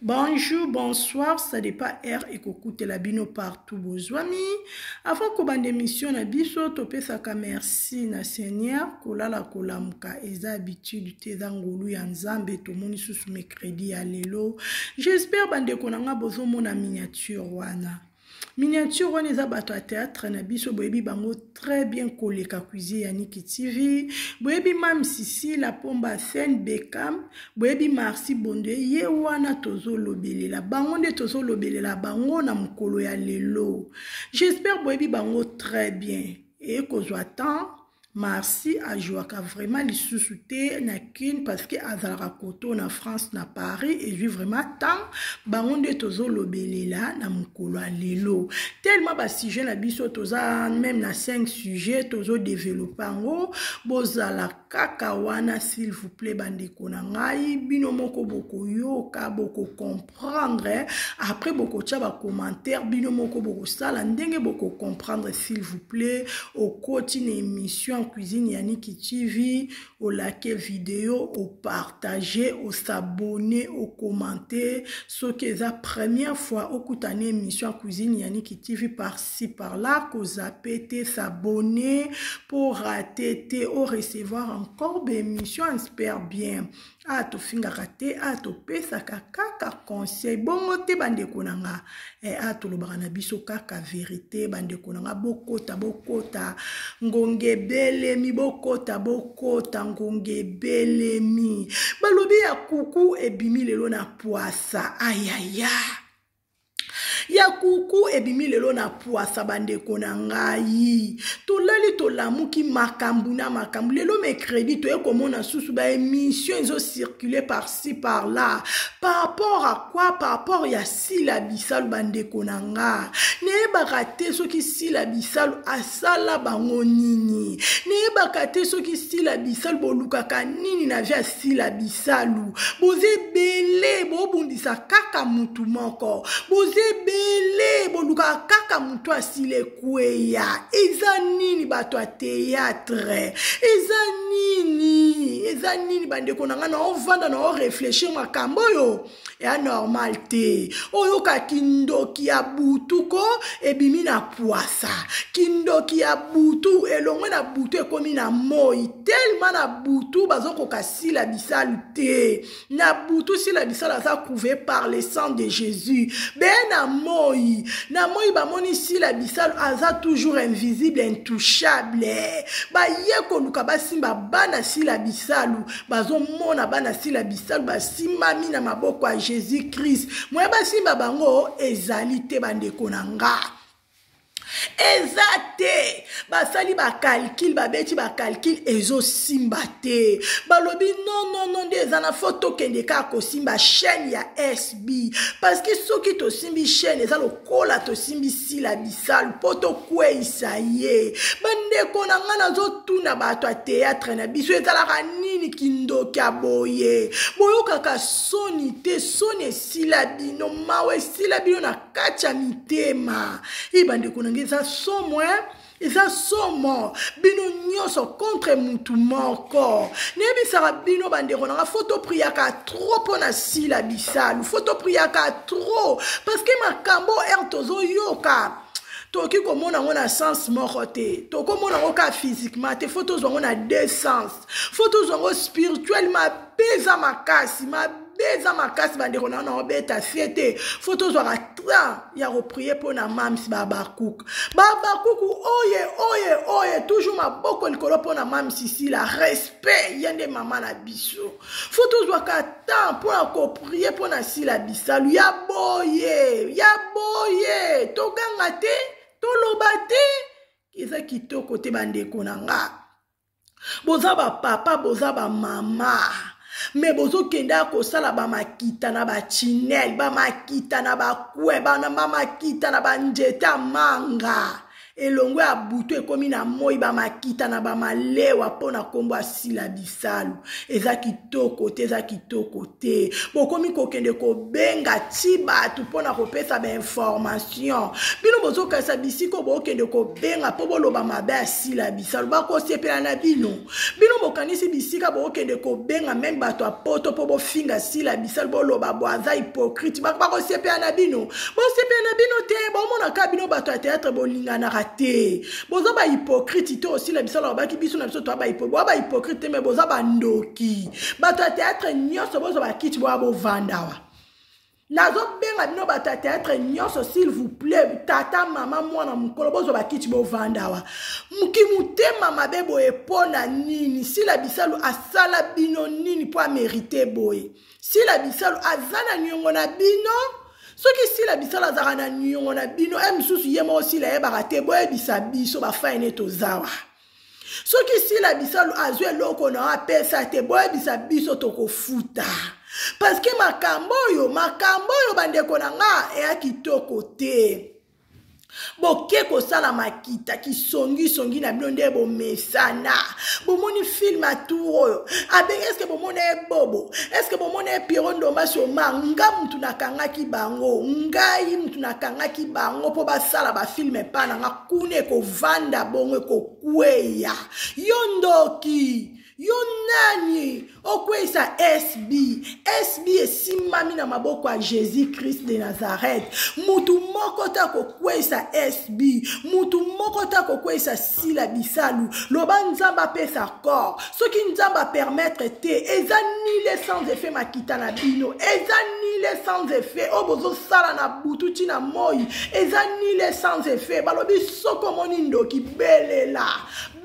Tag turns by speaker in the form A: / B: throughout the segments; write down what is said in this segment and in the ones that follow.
A: Bonjour, bonsoir, ça dépend heure ekokutela bino partout bozwami. Avant kobanda émission na biso, topesaka merci na Seigneur, kolala kolamuka eza habitude te eza ngolu ya Nzambe, tomoni susu mercredi ya lelo. J'espère bandeko na nga bozomona miniature wana. Miniature wana eza bato ya théâtre na biso boyebi bango très bien koleka cuisine ya Niki TV boyebi Mam Sisi la pomba scène Beckham boyebi Marcy Bonde ye wana tozolobelela bango nde tozolobelela bango na mokolo ya lelo. J'espère boyebi bango très bien ekozwa temps Marcy ajouaka vraiment lisusu te na kin parce que azalaka koto na France na Paris ezwi vraiment temps bango nde tozolobelela na mokolo ya lelo tellement ba sujet na biso toza même na 5 sujet tozodeveloppe yango bozala kaka wana s'il vous plaît bandeko na ngai bino moko bokoyoka bokocomprendre prendre après bokotia ba commentaire bino moko bokosala ndenge boko comprendre s'il vous plaît okoti na émission cuisine ya Niki TV olake vidéo opartage osabonne okommente soki eza première fois okutana émission cuisine ya Niki TV par ci par là kozape te s'abonner pour rater te o recevoir encore baémission espère bien a tofingaka te a topesaka kaka conseil bongo te bandeko na nga e, a tolobaka na biso kaka verite bandeko na nga bokota bokota ngonga ebelemi bokota bokota ngonga ebelemi balobi ya kuku ebimi lelo na pwasa ayaya ya kuku ebimi lelo na pwasa bandeko na ngai tolali tolamuki makambo na makambo lelo mercredi toye komona susu baémission ezocircule par-ci par là par rapport à quoi par rapport ya sila bisalu bandeko na nga nayebaka te soki sila bisalu asala bango nini nayebaka te soki sila bisalu bolukaka nini na vie ya sila bisalu boza ebele bobundisa kaka mutu moko boza ebele bolukaka kaka mutu asila ekweya eza nini bato ya théâtre eza nini eza nini bandeko na ngai naovanda naoreflechir makambo oyo ya normal te oyoka kindoki ya butu ko ebimi na pwasa kindoki ya butu elongwe na butu ekomi na moi telema na butu bazokoka sila bisalu te na butu sila bisalu aza couve par le sang de jésus be na moi na moi bamoni sila bisalu aza toujours invisible intouchable baye koluka basimba bana sila bisalu bazomona bana sila bisalu basimbami na maboko ya jésus christ moye basimba bango ezali te bandeko na nga eza te basali bakalkile babeti bakalkile ezosimba te balobi nonnono nde eza na fo tokende kaka kosimba chaîne ya sb parceke soki tosimbi chaîne eza lokola tosimbi sila bisalu mpo tokweyisa ye bandeko na ngai nazotuna bato ya teatre na biso ezalaka nini kindoki ya boye boyokaka soni te soni esila bino mawa esila bino na kati ya mitema e bandeko na ngai eza somo eh? eza somo bino nyonso contre mutu moko nayebisaka bino bandeko na nga fo topriaka trop mpo na sila bisalu fo topriaka trop parce que makambo heure tozoyoka tokoki komona yango na sens moko te tokomona yango kaka physiquement te fo tozwa yango na deux sens fo tozwa yango spirituel mabe eza makasi mabe eza makasi bandeko na na obeta se te fo tozwaka temps ya koprie mpo na mams babakuku babakuku oye oye oye toujours maboko likolo mpo na mams sila respect ye nde mama na biso fo tozwaka temps mpo na koprie mpo na sila bisalu ya boye ya boye toganga te toloba te eza kitoko te bandeko na nga boza bapapa boza bamama me bozokende kosala bamakita na bachinel bamakita na bakwe bamakita na banjete ya manga. Elongo ya butu ekomi na moi, bamakita na bamalewa mpo na nkombo ya Sila Bisalu. Eza kitoko te, eza kitoko te. Bokomi kokende kobenga ti bato mpo na kopesa bainformation. Bino bozokanisa bisika bokende kobenga mpo boloba mabe ya Sila Bisalu, bakosepela na bino. Bino bokanisi bisika bokende kobenga meme bato ya poto mpo bofinga Sila Bisalu, boloba bo aza hypocrite, bakosepela na bino. Bosepela na bino te, bomona kaka bino bato ya théâtre bolinganaka te, boza ba hypocrite te. Osila Bisalu alobaki biso na biso toa ba hypocrite te, me boza bandoki. Bato ya théâtre nyonso bozwa bakiti boya bovandawa. Nazobenga bino bato ya théâtre nyonso, s'il vous plaît, tata, mama, mwana, mokolo, bozwa bakiti bovandawa. Motema mabe boye mpo na nini? Sila Bisalu asala bino nini mpo amerite boye? Sila Bisalu aza na niongo na bino? Soki Sila Bisalu azalaka na niongo na bino, e mosusu ye moko Sila ayebaka te, boyebisa biso bafaine tozawa. Soki Sila Bisalu azwi eloko na apesa te, boyebisa biso tokofuta. Parce que makambo oyo bandeko na nga eya kitoko te. Boke kosala makita kisongisongi na bino nde bomesana. Bomoni film ya tour oyo abenge, eske bomona ye Bobo, eske bomona ye Piero Ndombasi Omar? Nga mutu nakangaki bango, ngai mutu nakangaki bango mpo basala bafilme epa na nga kuna, ekovanda bongo ekokweya. Yo ndoki, yo nani okweyisa SB? SB esimbami na maboko ya Jésus Christ de Nazareth. Mutu moko te akokweyisa SB, mutu moko te akokweyisa Sila Bisalu. Loba Nzambe apesa corps. Soki Nzambe apermettre te, eza nile sans effet makita na bino, eza nile sans effet oyo bozosala na butu ti na moi, eza nile sans effet. Balobi soki omoni ndoki, belela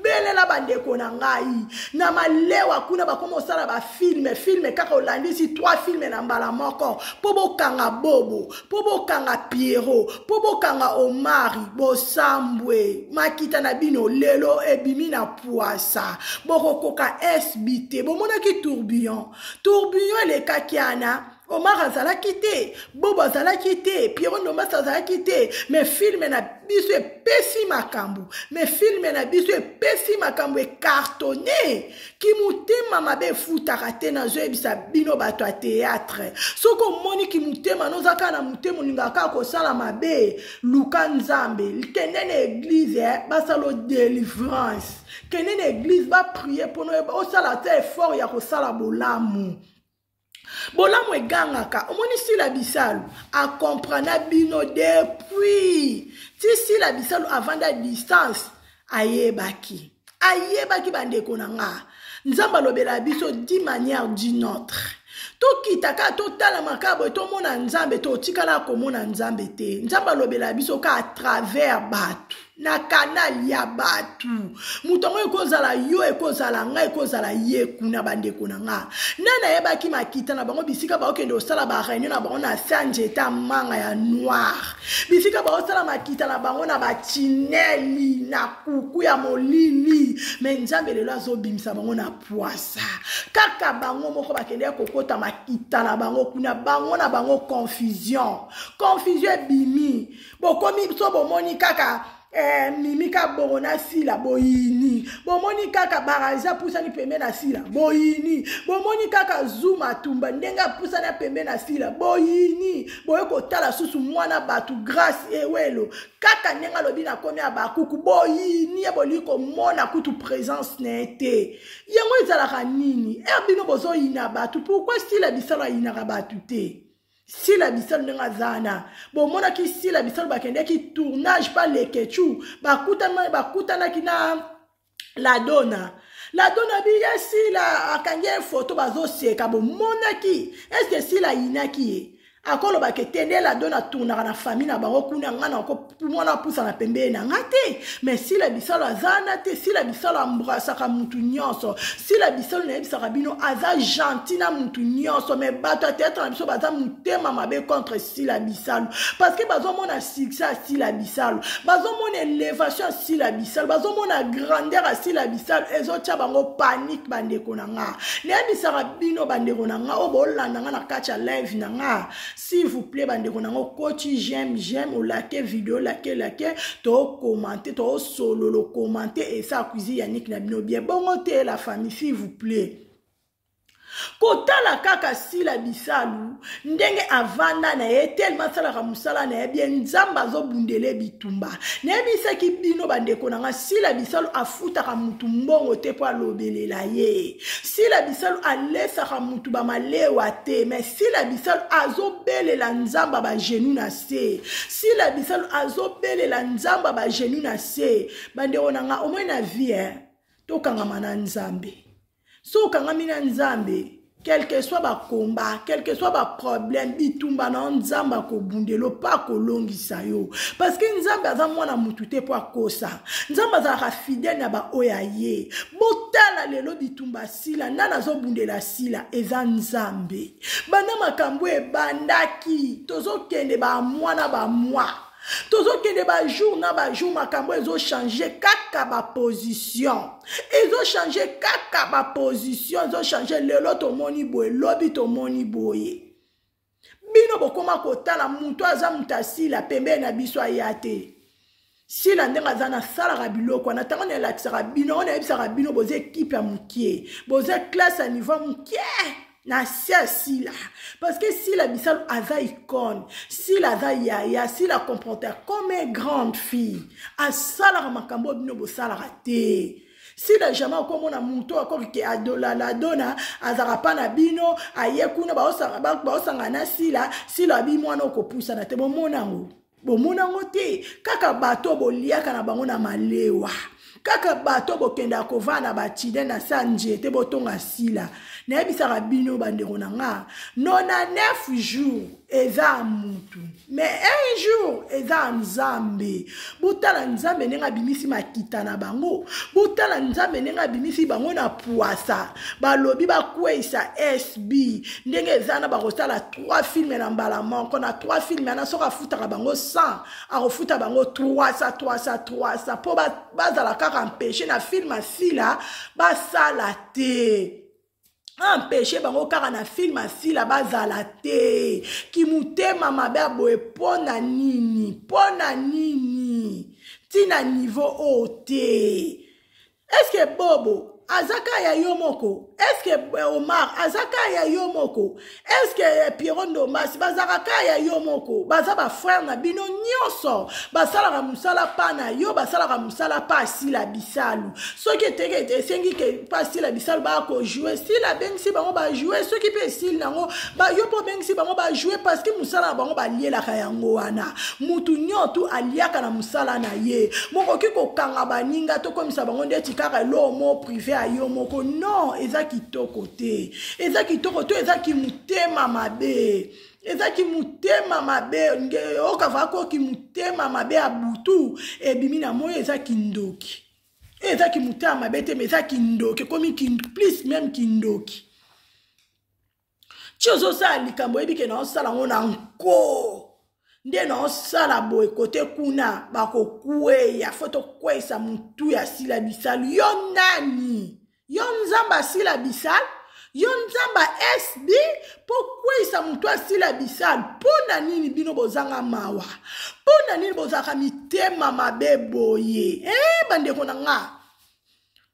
A: belela. Bandeko na ngai na malewa kuna bakoma osala bafilme, filme kaka olandisi 3 filme na mbala moko mpo bokanga Bobo, mpo bokanga Piero, mpo bokanga Omari. Bosambwe makita na bino lelo ebimi na pwasa, bokokoka SB te. Bomonaki tourbillon, tourbillon elekaki ana Omar azalaki te, Bobo azalaki te, Piero Ndombasi azalaki te, mais filme na biso epesi makambo, mais filme na biso epesi makambo, ekartone. Kimotema mabe efutaka te. Nazoyebisa bino bato ya théâtre, soki omoni kimotema noza kaka na motema olingaka kaka kosala mabe, luka Nzambe, kende na église basala délivrance, kende na église baprie mpono osala te effort ya kosala bolamu. Bolamu egangaka. Omoni Sila Bisalu akomprena bino depuis ti Sila Bisalu avanda distance, ayebaki, ayebaki. Bandeko na nga, Nzambe alobela biso d'une manière d'une autre. Tokita kaka totalama kaka boye, tomona Nzambe, totikala komona Nzambe te. Nzambe alobela biso kaka à travers bato, na kanal ya bato. Moto yango ekozala yo, ekozala ngai, ekozala ye kuna. Bandeko na nga, nani ayebaki makita na bango, bisika baokende kosala bareunion na bango na sa nzeta manga ya noir, bisika baosala makita na bango na batineli na kuku ya molili? Me Nzambe lelo azobimisa bango na pwasa. Kaka bango moko bakendeki kokota makita na bango kuna, bango na bango confusion, confusion ebimi. Bokomi so bomoni kaka Mimi Kabongo na Sila, boyini. Bomoni kaka Barazi apusani pembe na Sila, boyini. Bomoni kaka Zuma Tumba ndenge apusani pembe na Sila, boyini. Boye kotala susu mwana bato Grâce Ewelo, kaka ndenge alobi na komi ya bakuku, boyini ye, bolingi komona kutu présence na ye te. Yango ezalaka nini? Er bino bozoyina bato pourquoi? Sila Bisalo ayinaka bato te. Sila Bisalu ndenge aza wana, bomonaki Sila Bisalu bakendeki tournage pa Lekechu, bakutanaki na Ladona. Ladona bi ye Sila akangi ye foto, bazoseka, bomonaki. Eske Sila ayinaki ye? Akoloba ke te, nde Ladona atournaka na famille na bango kuna, nga na mwana apusana pembeni na nga te. Mais Sila Bisalo aza wana te. Sila Bisalo ambrasaka mutu nyonso. Sila Bisalo, nayebisaka bino, aza gentil na mutu nyonso. Mais bato ya théâtre na biso baza motema mabe contre Sila Bisalo, parce que bazomona succès ya Sila Bisalo, bazomona élévation ya Sila Bisalo, bazomona grandeur ya Sila Bisalo, ezotia bango panique. Bandeko na nga, nayebisaka bino, bandeko na nga oyo bolanda nga na kati ya live na nga. S'il vous plaît bandeko na ngo koti j'aime j'aime olake video lake lake to commenter to sololo commenter et ça cuisine Yannick na bino bien bongo te la famille s'il vous plaît. Kotala kaka Sila Bisalu ndenge avanda na ye tellement asalaka mosala na ye bien Nzambe azobundele bitumba. Nayebisaki bino bandeko na nga Sila Bisalu afutaka mutu mbongo te mpo alobelela ye. Sila Bisalu alesaka mutu ba malewa te, mais Sila Bisalu azobelela Nzambe ba genoux na se. Sila Bisalu azobelela Nzambe ba genoux na se. Bandeko na nga omoni na vie eh, tokangama na Nzambe. So okangami na Nzambe, quel que soit ba combat, quel que soit ba problème, bitumba na Nzambe akobundelo pa kolongisa yo. Parce que Nzambe aza mwana mutu te po akosa. Nzambe azalaka fidèle na ba oyo aye. Botala lelo bitumba sila, nani azobundela sila eza Nzambe. Banda makambo ebandaki, tozokende ba mois na ba mois. Tozokende ba jour na ba jour, makambo ezo changer kaka ba position. Ezo changer kaka ba position, ezo changer lelo tomoni boye, lobi tomoni boye. Bino bokoma kotala mutu aza mutu asila pembeni na biso aya te. Sila ndenge aza nasalaka biloko wana ntango nalakisaka bino wana nayebisaka bino boza ekipe ya mokie, boza classe ya niveau mokie na se ya Sila, parce que Sila Bisalu aza icône, Sila aza yaya, Sila comporte comme une grande fille, asalaka makambo bino bosalaka te. Sila jamais okomona moto akoki ke adola la dona azalaka pa na bino aye kuna baosanga na Sila, Sila abi mwana okopusana te, bomona yango. Bomona yango te, kaka bato boliaka na bango na malewa, kaka bato bokendaka kovanda na batide na sa nzete botonga Sila. Nayebisaka bino bandeko na nga, 99 jours eza mutu, mais un jour eza Nzambe. Botala Nzambe ndenge abimisi makita na bango, botala Nzambe ndenge abimisi bango na puasa. Balobi bakweyisa SB ndenge eza na bakosala 3 films na mbala moko, na 3 films wana soki afutaka bango 100 akofuta bango 300 300 300 po bazala kaka empêché na film asila basala te. Empêché bango kaka na film asila bazala te. Kimutema mabe aboye pona nini? Pona nini? Tina niveau oyo te. Est-ce que Bobo azaka ya yo moko? Est-ce que Omar azaka ya yo moko? Est-ce que Pierrot Ndombasi bazaka ka ya yo moko? Baza ba frère na bino nyonso. Basalaka musala pa na yo, basalaka musala pa Sila Bisalu. Soki eteke esengi ke pa Sila Bisalu ba ko jouer, Sila bengisi bango ba jouer, soki pe esili nango, ba yo po bengisi bango ba jouer parce que musala na bango ba lielaka yango wana. Mutu nyonso aliaka na musala na ye. Mokoki kokanga baninga tokomisa bango ndeti kaka eloko mo privé ya yo moko. Non, eza kitoko te. Eza kitoko te, eza kimutema mabe. Eza kimutema mabe, okava ko kimutema mabe ya butu ebimi na moyo, eza kindoki. Eza kimutema mabe te, mais eza kindoki, ekomi plus même kindoki. Ti ozosala likambo oyebi ke na osala ngo na nko. Nde na osala boye kote kuna bakokweya, fo tokweyisa mutu ya Sila Bisalu. Yo nani? Yo Nzambe Sila Bisalu? Yo Nzambe SB po kweyisa mutu ya Sila Bisalu? Po na nini bino bozanga mawa? Po na nini bozalaka mitema mabe boye? Bandeko na nga,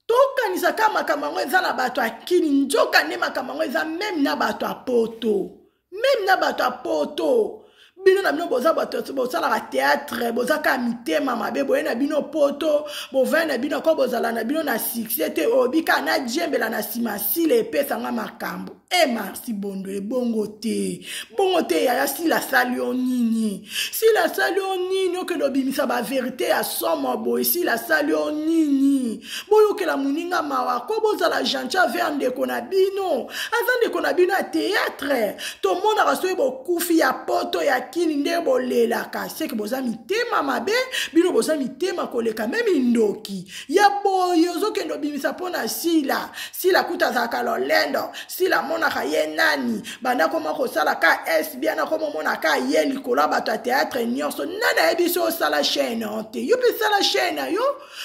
A: tokanisa kaka makambo yango eza na bato ya kini, nzoka nde makambo yango eza meme na bato ya poto. Meme na bato ya poto. Bino na bino boza bato bosalaka théâtre, boza kaka mitema mabe, boye na bino poto, bovai na bino ko bozala na bino na succès te, obi kaka na djembela na nsima Sila epesanga makambo. Marci Bondo ebongo te. Bongo te yaya, Sila asali yo nini? Sila asali yo nini? Okende obimisa ba vérité ya somo boye, Sila asali yo nini? Boyokela moninga mawa ko bozala gentil envers ndeko na bino. Aza ndeko na bino ya théâtre. Tomonaka soki bokufi ya poto ya kini nde bolelaka. C'est que boza mitema mabe, bino boza mitema koleka meme ndoki. Ya boye ozokende obimisa mpo na Sila. Sila kuta azalaka lolendo. Sila amonaka ye nani? Banda koma kosala ka SB, ana koma omona ka ye likolo ya bato ya théâtre nyonso. Nani ayebi so osala chaîne yo te? Yo mpe sala chaîne na yo.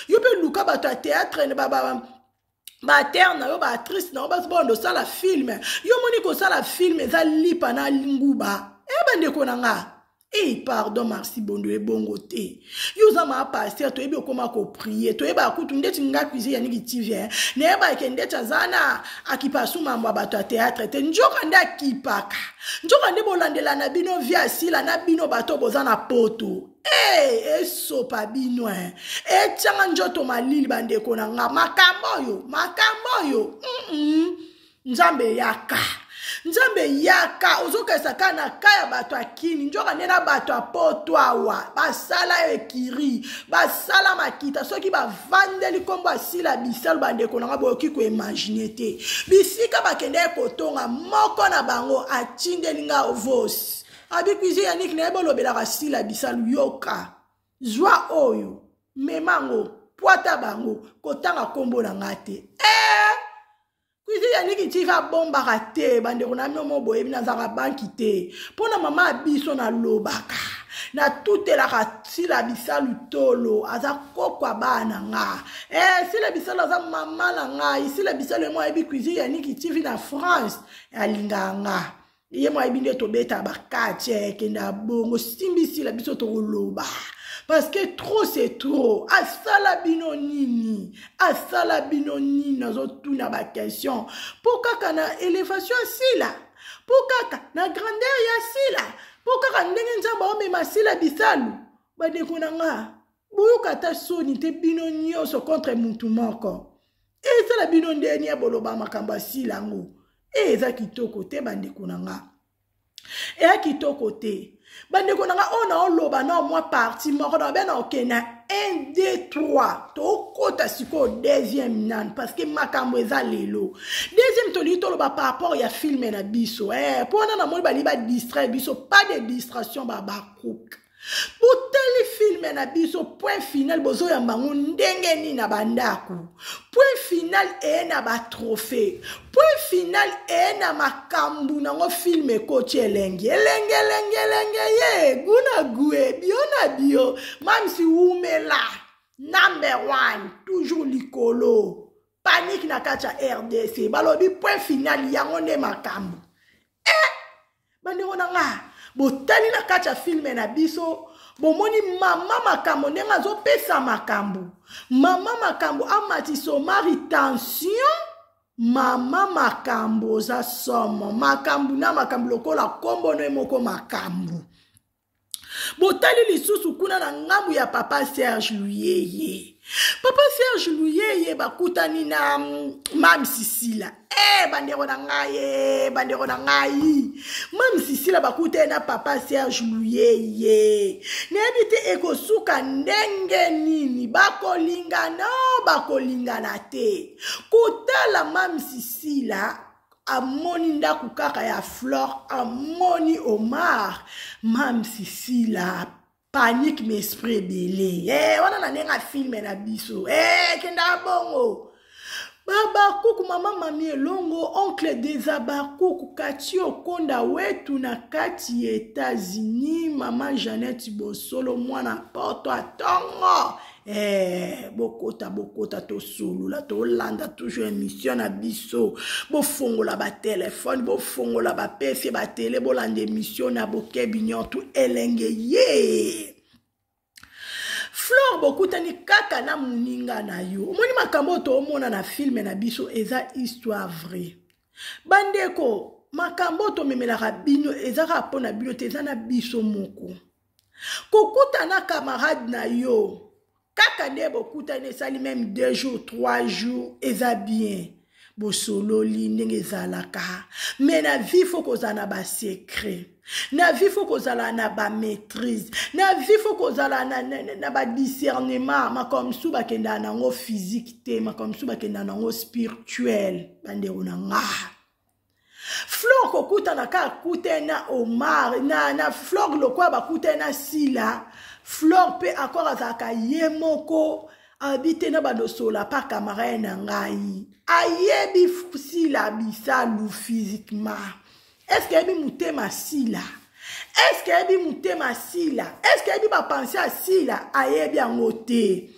A: Yo mpe luka bato ya théâtre, ba, ba, ba acteur na yo, ba actrice na yo, basi bondo osala film. Yo moni kosala film eza lipa na nguba. E bandeko na nga, Hey, pardon Marci Bondo, ebongo te. Yo oza ma pasteur, toyebi okoma ko prier, toyeba kutu ndeti nga cuisine ya Niki TV, eh. Nayeba ke ndeti aza na akipa su mambo ya bato ya théâtre te. Njoka nde akipaka. Njoka nde bolandela na bino vie asila na bino bato boza na poto. Hey, esopa bino eh. Etianga njoto malili bandeko na nga. Makambo oyo, makambo oyo. Nzambe yaka, Nzambe yaka. Ozokesa kaka na ka ya bato ya kini, nzoka nde na bato ya poto awa basala ekiri, basala makita. Soki bavandeli nkombo ya Sila Bisalu, bandeko na nga, boyoki koimagine te bisika bakendeki kotonga. Moko na bango atindeli nga vos abi cuisine ya Niki, nayebi olobelaka Sila Bisalu, yoka, zwa oyo, mema yango, pwata bango, kotanga nkombo na nga te. Cuisine ya Niki TV abombaka te, bandeko na bino mo boyebi nazalaka banki te. Mpo na mama ya biso nalobaka, natutelaka Sila Bisalu tolo, aza koko ya bana na nga. Sila Bisalu aza mama na ngai. Sila Bisalu ye mo ayebi cuisine ya Niki TV na France, alingaka nga. Ye mo ayebi nde tobeta bakati, ekenda bongo, simbi Sila biso tokoloba. Parce que trop c'est trop. Asala bino nini? Asala bino nini? Nazotuna ba question. Po kaka na élévation ya Sila, po kaka na grandeur ya Sila, po kaka ndenge Nzambe aomema Sila Bisalu. Bandeko na nga, boyoka ata soni te bino nyonso contre mutu moko. Ezala bino ndeni ya boloba makambo ya Sila yango. Eza kitoko te bandeko na nga. Eya kitoko te bandeko na nga. Oyo naoloba na mwa parti moko na babe na okende na 1 2 3, tokota sikoyo deuxième nane, parce que makambo eza lelo. Deuxième, tolingi toloba par rapport ya filme na biso. Mpo wana namoni balingi badistraire biso, pas de distraction babakuka. Botali filme na biso Point Final, bozoyamba yango ndenge nini na bandako? Point Final eye na batrophée, Point Final eye na makambo nango. Filme ekoti elengi, elenge, elenge, elenge ye gu na gu, ebio na bio. Mamsi wumela, number one toujours likolo. Panique na kati ya RDC, balobi Point Final yango nde makambo. Bandeko na nga, botali na kati ya filme na biso, bomoni mama makambo ndenge azopesa makambo. Mama makambo amatisa Omari tension. Mama makambo oza somo, makambo na makambo lokola kombo no moko makambo. Botali lisusu kuna na ngambu ya papa Serge Luyeye. Papa Serge Luyeye bakutani na Mame Sisila. Bandeko na ngai, bandeko na ngai, Mame Sisila bakutani na papa Serge Luyeye. Nayebi te ekosuka ndenge nini, bakolingana bakolingana te. Kotala Mame Sisila amoni ndako kaka ya Flore, amoni Omar. Mame Sisila panique, mais esprit ebele. Wana na ndenge filme na biso. Kenda bongo. Babakuku, mama mami elongo, oncle des abakuku, kati okonda wetu na kati ya États-Unis, mama Jeannette Bosolo, mwana poto atongo. Bokota, bokota, tosolola, tolanda toujours émission na biso. Bofongola batelefone, bofongola bapc, batele, bolanda émission na bokebi nyonso elenge ye. Flore bokutani kaka na moninga na yo, omoni makambo oyo toomona na filme na biso eza histoire vraie. Bandeko, makambo oyo tomemelaka bino eza kaka mpo na bino te, eza na biso moko. Kokutana camarade na yo kaka nde bokutani, esali même 2 jours, 3 jours, eza bien, bosololi ndenge ezalaka. Mais na vie faut kozala na basecret, na vie faut kozala na bamaîtrise, na vie faut kozala na badiscernement. Makambo mosusu bakendaka nango physique te, makambo mosusu bakendaka nango spirituel. Bandeko na nga, Flore kokutana kaka kute na Omar na Flore lokola bakutani na Sila. Flore mpe akor azalaka ye moko, abi te na bandosola pa camarade na ngai ayebi Sila Bisalu physiquement. Est-ce ayebi motema Sila? Est-ce ayebi motema Sila? Est-ce ayebi bapense ya Sila? Ayebi yango te.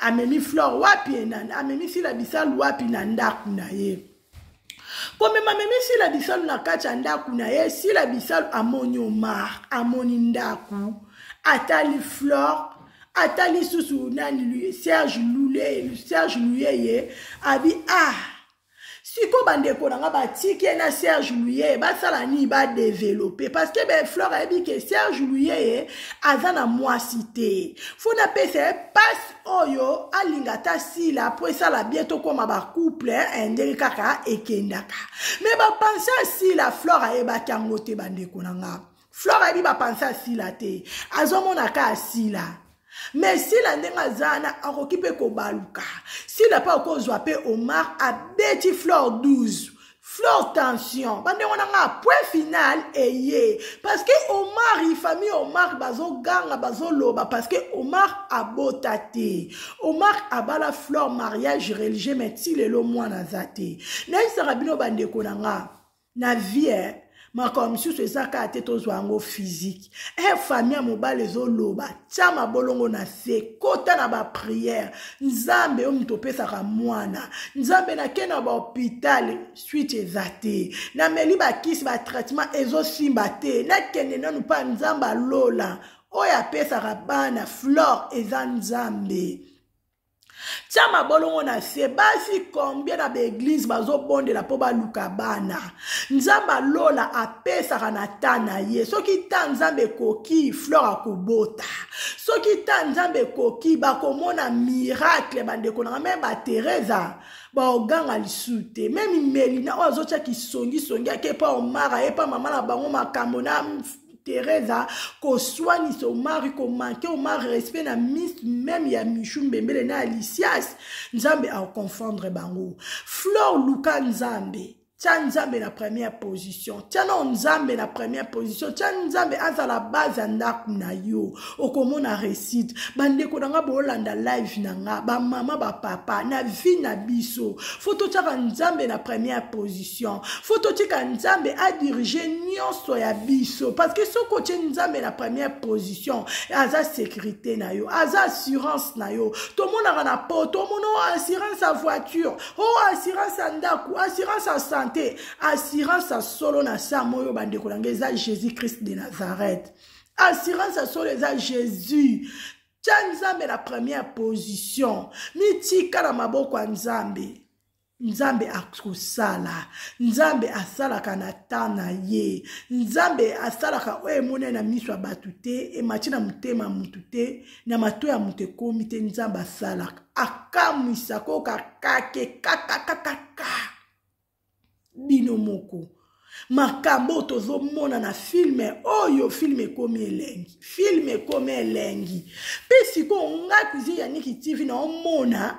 A: Amemi Flore wapi? Amemi Sila Bisalu wapi? Na ndako na ye. Komema memi Sila Bisalu na kati ya ndako na ye. Sila Bisalu amoni Omar, amoni ndako, atali Flore, atali susu nani, Serge Lule, Serge Luyeye, abi ah sikoyo bandeko na nga batiki ye na Serge Luyeye basala nini, badevelope, parce que be Flore ayebi ke Serge Luyeye aza na mwasi te, fo napesa ye pasi oyo alinga ata Sila mpo esala bien, tokóma bacouple eh, ndenge kaka ekendaka. Me bapense ya Sila, Flore ayebaki yango te. Bandeko na nga, Flore ayebi bapense ya Sila te, azomona ka Sila. Me Sila ndenge aza wana, akoki mpe kobaluka. Sila mpe akozwa mpe Omar abeti Flore 12, Flore tension. Bandeko na nga, point final eye, parce que Omar, famille Omar bazoganga, bazoloba, parce que Omar abota te. Omar abala Flore, mariage religieux, mais ti lelo mwana aza te. Nayebisaka bino bandeko na nga, na vie makambo mosusu eza kaka te tozwa yango physique. E famille ya mobali ezoloba, tia mabolongo na se, kota na baprière. Nzambe oyo moto opesaka mwana, Nzambe, nake na bahôpital, suite eza te, nameli bakisi, batraitement ezosimba te, nakende nanu mpa Nzambe alola oyo apesaka bana. Flore, eza Nzambe. Tia mabolongo na se. Basi combien na baeglize bazobondela mpo baluka bana? Nzambe alola apesaka na ta na ye. Soki ta Nzambe ekoki, Flore akobota. Soki ta Nzambe ekoki, bakomona miracle. Bandeko nanga, me bateresa baoganga lisu te. Meme Melina oyo azotya kisongisongi, ake epa Omar, aye epa mama na bango, makambo na Teresa koswanisa Omar, komanke Omar respect na miss meme ya Michu Mbembele na Alicias. Nzambe akoconfondre bango. Flore, luka Nzambe, tia Nzambe na première position, tia na Nzambe na première position, tia Nzambe azala base ya ndako na yo, okomona réussite. Bandeko na nga, boolanda live na nga, bamama, bapapa, na vie na biso fo totiaka Nzambe na première position, fo totika Nzambe adirige nyonso ya biso, parce que soki otie Nzambe na première position, aza sécurité na yo, aza assurance na yo. Tomonaka na po tomona o assurance ya voiture, o assurance ya ndako, assurance ya santé. Assurance ya solo na sa oyo, bandeko na ngai, eza Jésus Christ de Nazareth. Assurance ya solo eza Jésus. Tia Nzambe na première position, mitika na maboko ya Nzambe. Nzambe akosala. Nzambe asalaka na temps na ye. Nzambe asalaka oyo emonani na miso ya bato te, emati na motema ya motu te, na mato ya moto ekomi te. Nzambe asalaka, akamwisa koka kake kakakakaka. Bino moko, makambo oyo tozomona na filme oyo, filme ekomi elengi, filme ekomi elengi. Mpe sikoyo nga Cuisine ya Niki TV naomona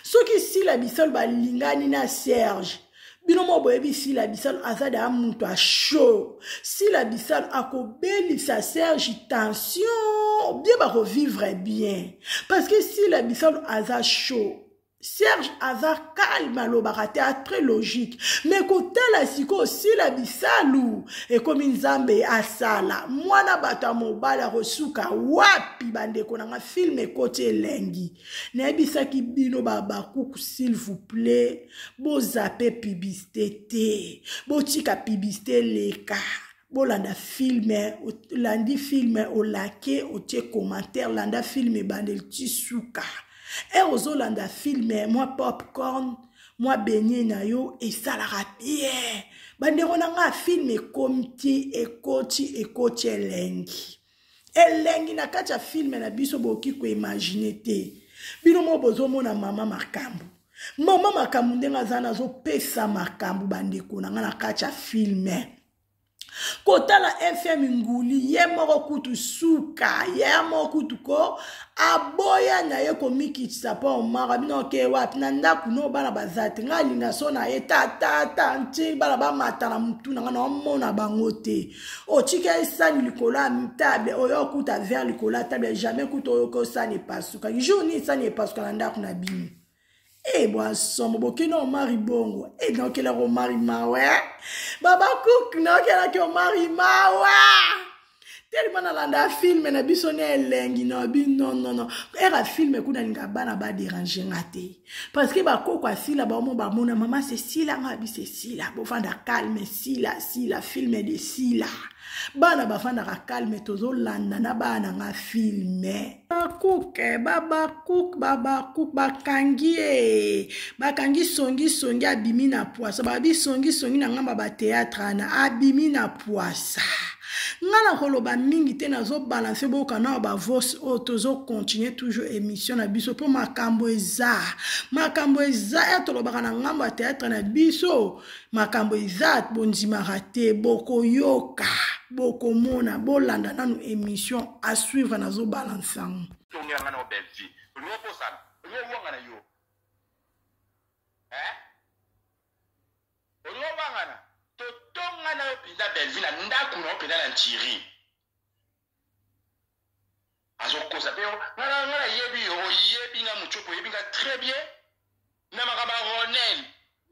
A: soki Sila Bisalu balingani na Serge. Bino mo boyebi Sila Bisalu aza da moto ya show. Sila Bisalu akobelisa Serge tension bien, bakovivre bien, parce que Sila Bisalu aza show. Serge aza calme, alobaka te, a très logique. Me kotala sikoyo Sila Bisalu, ekomi Nzambe asala mwana bato ya mobali akosuka wapi? Bandeko na nga, filme ekoti elengi. Nayebisaki bino babakuku, s'il vous plaît, bozape publicité te, botika publicité eleka, bolanda filme. Olandi filme, olake, otie commentaire. Landa filme ebandeli ti suka. E ozolanda filme, mwa popcorn, mwa benye na yo esalaka bien. Bandeko na nga, filme ekomi ti ekoti, ekoti elengi, elengi na kati ya filme na biso. Bokoki koimagine te. Bino moko bozomona mama makambo, mama makambo ndenge aza, nazopesa makambo. Bandeko na nga, na kati ya filme, kotala FM Nguli ye moko kutu suka, ye moko kutu ko aboya na ye komikitisa mpo Omar bino oke wapi na ndako no, bana baza te. Ngai alinga so na ye tatata nti bana bamata na motu na ngai, naomona bango te. Otika esani likolo ya table, oyo okuta verre likolo ya table, jamais kutu oyoki osani epasukaki. Jour nini sani epasuka na ndako na bino? E bwasomo, bokende Omari bongo. E naokelaki Omari mawe, baba cook, naokelaki Omari mawe. Tellement nalanda film na biso na elengi na bi non non non. Era film kuna linga bana ba déranger nga te. Parce que bakoko asila ba mo ba mona mama c'est sila nga bi c'est sila. Bofanda calme sila sila film de sila. Bana bafandaka calme tozolanda na bana nga film. Bakuk babakuk babakuk bakangi ye bakangi songi songi abimi na pwasa babi songi songi na ngamba ba théâtre ana abimi na pwasa. Nga na koloba mingi te, nazo balancer boyoka na ba voice oyo, tozo continuer toujours émission na biso mpo makambo eza, makambo eza ya tolobaka na ngambo ya théâtre na biso, makambo eza bondimaka te, bokoyoka bokomona, bolanda nanu émission à suivre, nazo balancer yango.
B: Tongela nga na Bellevue. Olingi obosana, olingi owangana yo. Eh? Olingi owangana. Totonga na yo mpenza Bellevue na ndako na yo mpenza na Ntiri. Azokosa mpe yo. Nga na nga nayebi yo, oyebi nga Mutshopo, oyebi nga très bien. Na makambo ya Ronel,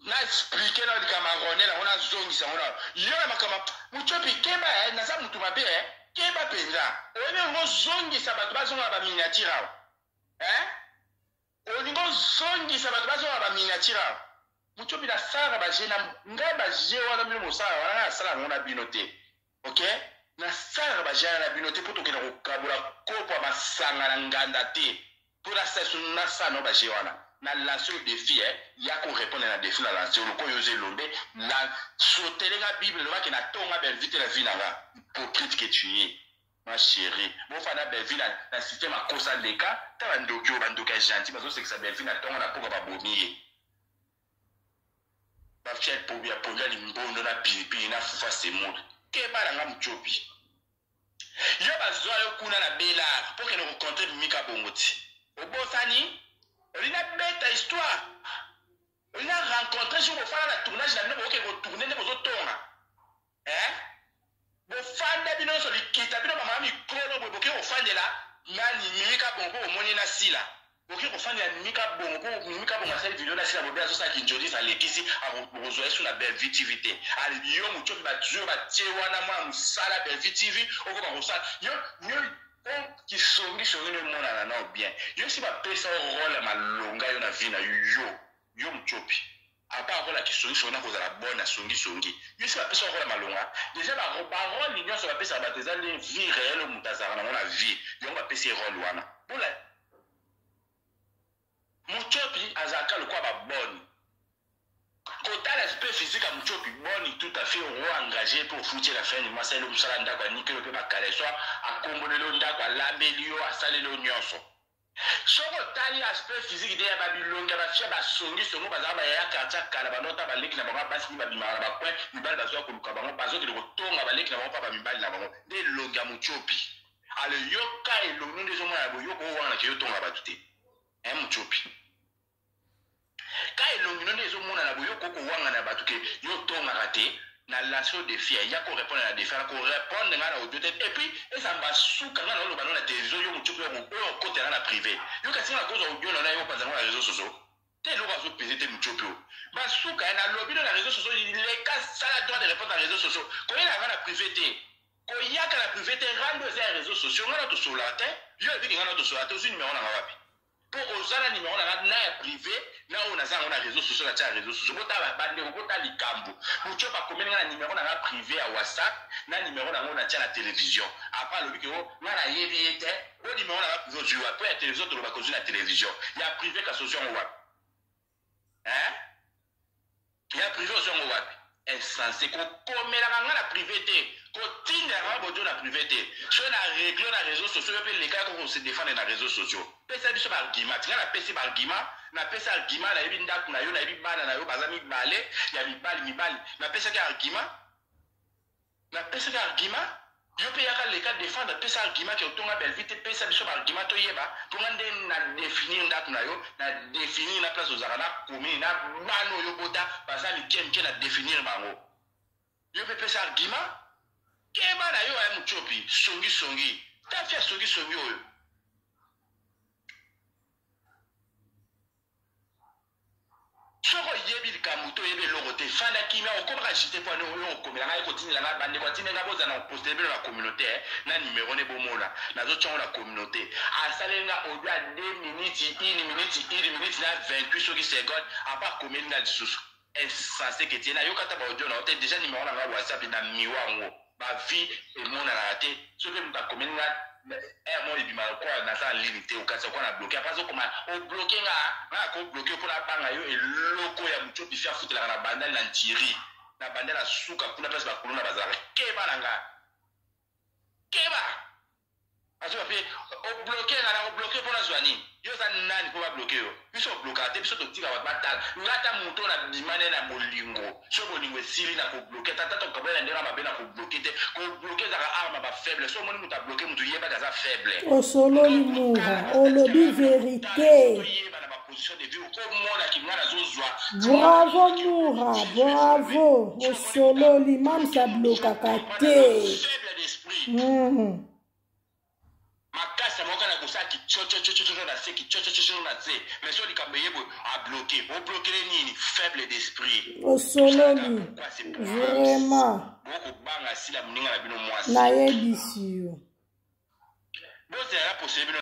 B: na expliquer na likambo ya Ronel yango nazongisa yango na yo na makambo ya Mutshopi, keba eh, naza mutu mabe eh, keba mpenza. Oyebi olingi ozongisa bato bazonga na ba miniature awa. Eh? Olingi ozongisa bato bazonga ba miniature awa. Mutshopi nasalaka ba jeu na ngai, ba jeu wana bino bosala wana ngai nasala yango na bino te. Ok? Nasalaka ba jeu wana na bino te mpo tokenda kokabola kopo ya masanga na nganda te. Mpo nasala nao ba jeu wana. Na lance yo defi eh, ya ko répondre na defi na lance yo lokola yo oza elombe, la sotele nga Bible elobaki na tonga Bellevue te na vie na nga. Hypocrite que tu es. Ma cherie, bofanda Bellevue na, na système akosa leka, ta bandoki oyo bandoki ya gentil bazosekisa Bellevue na tongo na poka babomi ye. Bafia pondu ya pondu ya limbondo na pilipili na fufa semoule. Keba na nga Mutshopi. Yo bazwa yo kuna na Belar po kende ko contre Mimi Kabongo ti. Obosani? Olingi nabeta histoire? Olingi na rencontrer jour bofanda na tournage na bino bokokende ko tourner nde bozotonga? Eh? Bofanda bino nyonso likita bino bamama mikolo boye boke kofandela nani Mimi Kabongo po bomoni ye na Sila. Boke kofandela Mimi Kabongo po Mimi Kabongo asali video na Sila bobe azosala kinjodis alekisi bokozwa ye su na Bellevue TV te. Ali yo Mutshopi bazwi yo batie wana mwana mosala Bellevue TV okoma kosala yo yo kisongi songi no emonana nao bien. Yo si bapesa yo role ya malonga yo na vie na yo yo Mutshopi. A part role ya kisongi songi na kozala bonne ya songi songi yo esi bapesa yo role ya malonga dejà ba ba role nionso bapesaka bato eza nde vie reelle oyo moto azalaka nango na vie yango bapesi ye role wana bola Mutshopi azalaka lokola ba bonne kotala aspect physique ya Mutshopi bonne tout à fait oro engage pe ofuti ye na fin du mois asaleli yo mosala ya ndako anikeli yo pe ba caleçon akomboleli yo ndako alambeli yo asaleli yo nionso Soki otali aspect physique de ya ba bilongi ya ba fille ya ba songi songi oyo bazalaka ba yaya quartier ya kala banda ota ba leki na bango ya basi nde babimaka na ba coin mibali bazoya koluka bango bazokende kotonga ba leki na bango pa ba mibali na bango nde elongi ya mutshopi alors yoka elongi no nde ezomonana boye yo kowangana ke yo otonga bato te hein mutshopi Ka elongi no nde ezo monana boye yo okoki kowangana batu ke yo otongaka te na lance yo defi ya ko repondre na defi wana ko repondre nga na audio te et puis ezala mbasuka nga naoloba no na television yo mutshopi oyo oyo okotela nga na prive yo kasi nga nakozwa audio na yo naye kopanza ngo na reseaux sociaux te eloko azo pese te mutshopi oyo basuka ya nalobi no na reseaux sociaux leka sala droit de réponse na reseaux sociaux koyela nga na prive te koyaka na prive te rando eza ya reseaux sociaux nga na tosololaka te yo oyebi ke nga na tosololaka te ozwi numero na nga wapi Po oza na numero na nga na ya prive na oyo naza nango na reseaux sociaux na tia na reseaux sociaux botala ba ndeko botala likambu Mutshopi akomeli nga na numero na nga prive ya WhatsApp na numero na ngo na tia na television après alobi ke oh nga na yebi ye te po numero na nga prive ozui wapi po ya television tolobaka ozui na television ya prive kasi ozui yango wapi hein Ya prive ozwi yango wapi? Insense kokomelaka nga na prive te kotindelaka nga b'audio na prive te soki na regle yo na reseaux sociaux yo pe leka yaka ko se defendre na reseaux sociaux pesa biso ba arguments nga na pesi ba arguments na pesi argument nayebi ndaku na yo nayebi bana na yo baza mibale ya mibali mibali na pesaki argument Na pesaki argument, yo pe yaka leka defendre pesa argument ke otonga Bellevue te pesa biso ba argument toyeba po nga nde na definir ndaku na yo na definir na place ozalaka na commune na bana oyo obota baza mike mike na definir bango yo pe pesa argument keba na yo eh mutshopi songi songi tafi ya songi songi oyo. Soki oyebi likambo te, oyebi eloko te, fanda kimia. Okomaka jite mpo oyo okomela ngai, kotindela ngai bandeko, atinde ngai bozala na kopostele bino na communauté na numero ne bomona nazotyango na communauté. Asaleli nga audio ya 2 minutes, 1 minute, 1 minute na 28 soki seconde, apa akomeli nga lisusu. Insensé que tie, nayoka ata ba audio na yo te. Déjà numero na nga WhatsApp na miwa yango, ba vie emonanaka te. Soki moto akomeli nga heure moko, ebima lokola naza na ligne te, okanisa lokola na bloqué. Apa azokoma obloqué nga, nga nakobloqué mpo nabanga yo. Eloko ya moto bifi afutelaka na Bandali, na Ntiri, na Bandali na suka kuna, place bakuluna bazalaka. Keba na nga, keba. Azoba mpe obloqué nga, na obloqué mpo nazwa nini? Yo oza nani mpo babloqué yo? Biso oblokaka te, biso totika bato batala. Nga ata moto na bima ne na bolingo, so bolingo esili, na kobloquer tata tokabwela na ndenge mabe, na kobloquer te. Kobloquer ezalaka arme bafaible. So omoni moto abloquer moto, yebaki aza faible.
A: Osololi Mura, olobi vérité.
B: Toyeba na baposition de vie okomonaki nga nazozwa.
A: Bravo Mura, bravo, osololi. Mamsa ablokaka te.
B: Faible d'esprit. Makasi ya moko na kosala kicococococo na se, kicocococo na se, mais so likambo eyebo, abloqué. Oblokele nini? Faible d'esprit.
A: Osololi vraiment.
B: Bokobanga sila moninga na bino mwasi.
A: Nayebisi yo.
B: Bozela na posele bino.